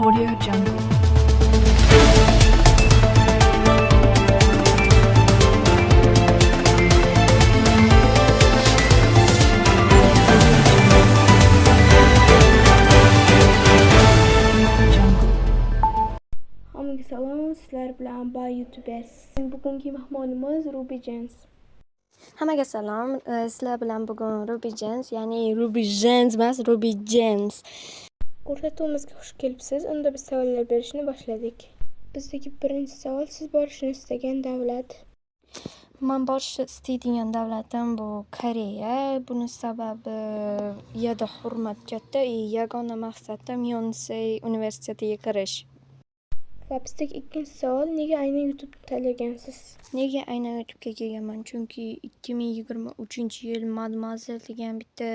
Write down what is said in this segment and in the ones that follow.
Audio Jungle. Jungle. Hammaga salom, sizlar bilan Bay YouTubers. Bugungi mehmonimiz Ruby Jens. Hammaga salom. Sizlar bilan bugun Ruby Jens, ya'ni Ruby Jens emas, Ruby Jens. Ko'rsatuvimizga xush kelibsiz. Unda biz savollar berishni boshladik. Bizdagi birinchi savol: siz borishni istagan davlat? Man borishni istaydigan davlatim bu Koreya. Buni sababi u yerda hurmat katta и yagona maqsadim Yonsei universitetiga kirish. Va bizdagi ikkinchi savol: nega aynan YouTube'ni tanlagansiz? Nega aynan YouTube'ga kelganman? Chunki 2023-yil Madmazel degan bitta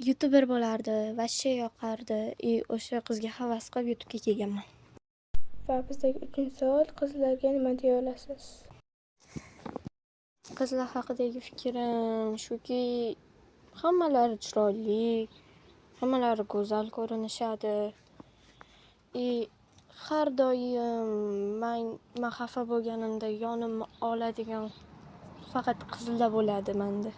youtuber bo'lardi, вообще yoqardi и o'sha qizga havas qilib YouTube'ga kelganman. Va bizdagi uchinchi savol: qizlarga nima deya olasiz? Qizlar haqidagi fikrim shuki, hammalari chiroyli, hammalari go'zal ko'rinishadi. И har doim man xafa bo'lganimda yonimga oladigan faqat qizlar bo'ladi manda.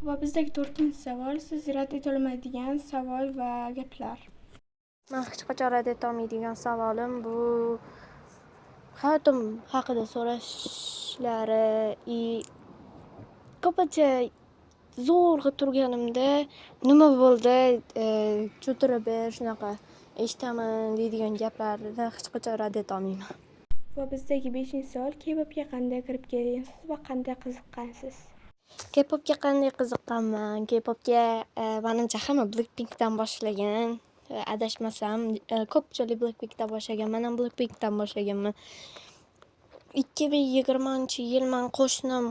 Va bizdagi to'rtinchi savol: siz rad etolmaydigan savol va gaplar. Man hech qachon rad etolmaydigan savolim bu hayotim haqida so'rashlari и ko'pincha zo'rg'a turganimda "Nima bo'ldi, tushuntirib ber, shunaqa eshitaman" deydigan gaplarni hech qachon rad etolmayman. Va bizdagi beshinchi savol: K-popga qanday kirib kelgansiz va qanday qiziqqansiz? K-popga qanday qiziqqanman? K-popga, manimcha, hamma Blackpinkdan boshlagan. Adashmasam, ko'pchilik Blackpinkdan boshlagan. Man ham Blackpinkdan boshlaganman. 2020-yil man qo'shnim,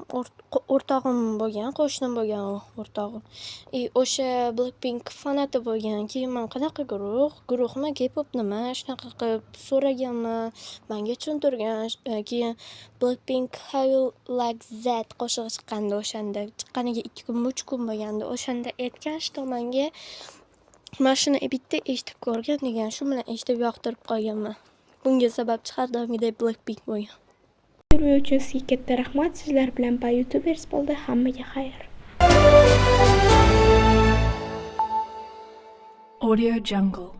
o'rtog'im bo'lgan, qo'shnim bo'lgan u o'rtog'im. И o'sha Blackpink fanati bo'lgan. Keyin man qanaqa guruh, guruhmi, K-pop nima, shunaqa qilib so'raganman. Manga tushuntirgan. Keyin Blackpink "How You Like That" qo'shig'i chiqqandi o'shanda. Chiqqaniga 2 kunmi, 3 kun bo'lgandi. O'shanda aytgan, что manga mana shuni bitta eshitib ko'rgin degan. Shu bilan eshitib yoqtirib qolganman. Bunga sababchi har doimgidek Blackpink bo'lgan. Intervyu uchun sizga katta rahmat. Sizlar bilan Bay YouTubers bo'ldi. Hammaga xayr. Audio Jungle.